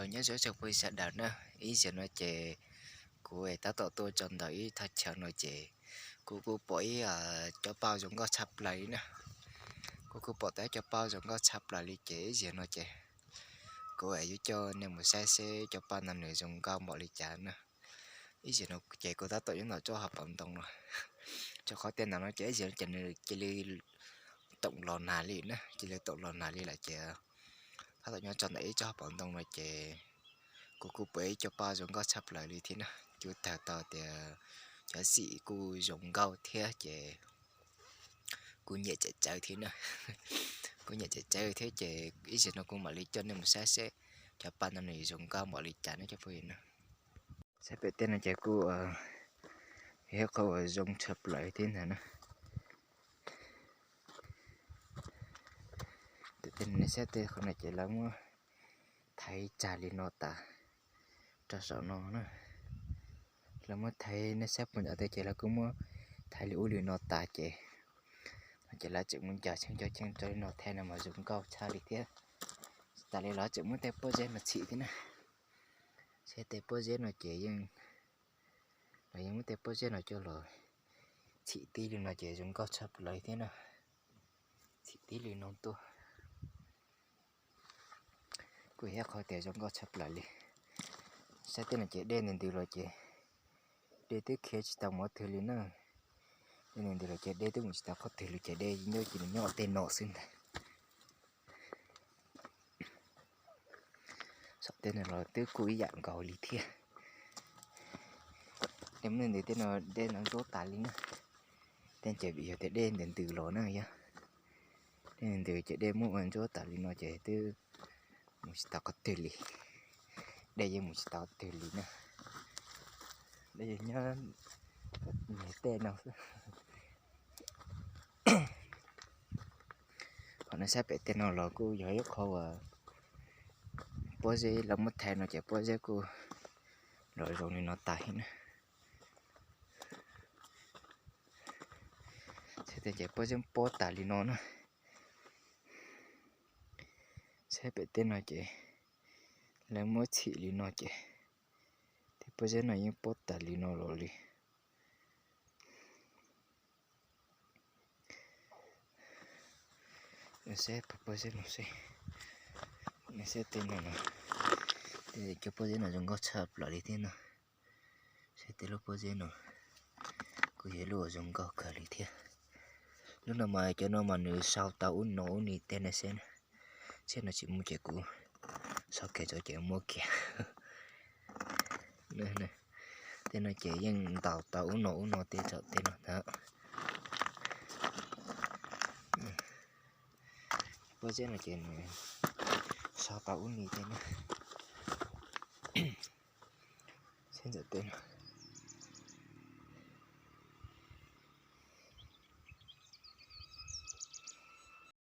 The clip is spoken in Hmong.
Nyob zoo tsoom phooj ywg sawv daws na, ib zaug no ces kuv tab tom tuaj txog ntawm ib thaj chaw no ces kuv kuj pom ib cov paj zoo nkauj tshaj plaws li na. Kuv kuj pom tau ib cov paj zoo nkauj tshaj plaws li ces ib zaug no ces kuv yuav coj nej mus saib seb cov paj no nws zoo nkauj npaum li cas na. Ib zaug no ces kuv tab tom nyob ntawm tsob hauv paus ntoo no, rau qhov tias ntawm no ces ib zaug ces nws cia li toom los nag li na, cia li toom los nag li lawm ces tab tom nyob txog ntawm ib tsob hauv paus ntoo no ces kuv kuj pom ib cov paj zoo nkauj tshaj plaws li thiab na. Kuj tau tau tias cov xim kuj zoo nkauj thiab ces kuj nyiam tsawv tsawv thiab na. Kuj nyiam tsawv tsawv thiab ces ib zaug no kuv mam li coj nej mus saib seb cov paj no nws zoo nkauj npaum li cas na cov phooj ywg na. Saib pem tej no ces kuj yog ib qho uas zoo tshaj plaws thiab ntag na. Tej no nej saib tej qhov no ces lawv muab thaiv tsag li no tas rau saum no na. Lawv muab thaiv, nej saib puag nram tej ces lawv kuj muab thaiv li ub li no tas ces, no ces lawv tseem muab ncaws cheeb cov cheeb rau li no thiab no mas zoo nkauj tshaj li thiab. Tsis tas li lawv tseem muab tej pob zeb no txhim thiab na. Saib tej pob zeb no ces yeej, lawv yeej muab tej pob zeb no coj los txhim tib li no ces zoo nkauj tshaj plaws thiab na. Txhim tib li no tuaj kuj yog qhov tias zoo nkauj tshaj plaws li. Saib tej no ces dej ntws ntws los ces dej twb khiav tsis tau mus qhov twg li na. Dej ntws ntws los ces dej twb mus tsis tau qhov twg li ces dej nyob ces nws nyob tej no xwb ntag. Saum tej no los twb kuj ib yam nkaus li thiab. Dej muaj ntws ntws tej no dej no ntsuab tas li na. Tej ces vim yog tias dej ntws ntws los na yog. Dej ntws ntws ces dej muab ua ntsuab tas li no ces twb mus tsis tau qhov twg li. Dej yeej mus tsis tau qhov twg li na. Dej yeej nyob niag tej no xwb. Qhov nej saib pem tej no los kuj yog ib qho uas pob zeb lawv muab thaiv no ces pob zeb kuj los zoo li no tas thiab na. Saib tej ces pob zeb pob tas li no na. Saib pem tej no ces lawv muab txhim li no ces tej pob zeb no yeej pob tas li no los li. Saib pob zeb no seb, saib tej no, tej cov pob zeb no zoo nkauj tshaj plaws li thiab no. Saib tej lub pob zeb no kuj yog lub uas zoo nkauj kawg li thiab. Lub no mas cov no mas nws sau tau ub no ub ni tej no seb na. Seb no tsis muaj ces kuv sau kiag tso ces muab kiag. Tej no ces yeej ntaus tau ub no ub no tej tsaum tej no ntag. Pob zeb no ces nws sau tau ub ni tej na. Seb ntawm tej no,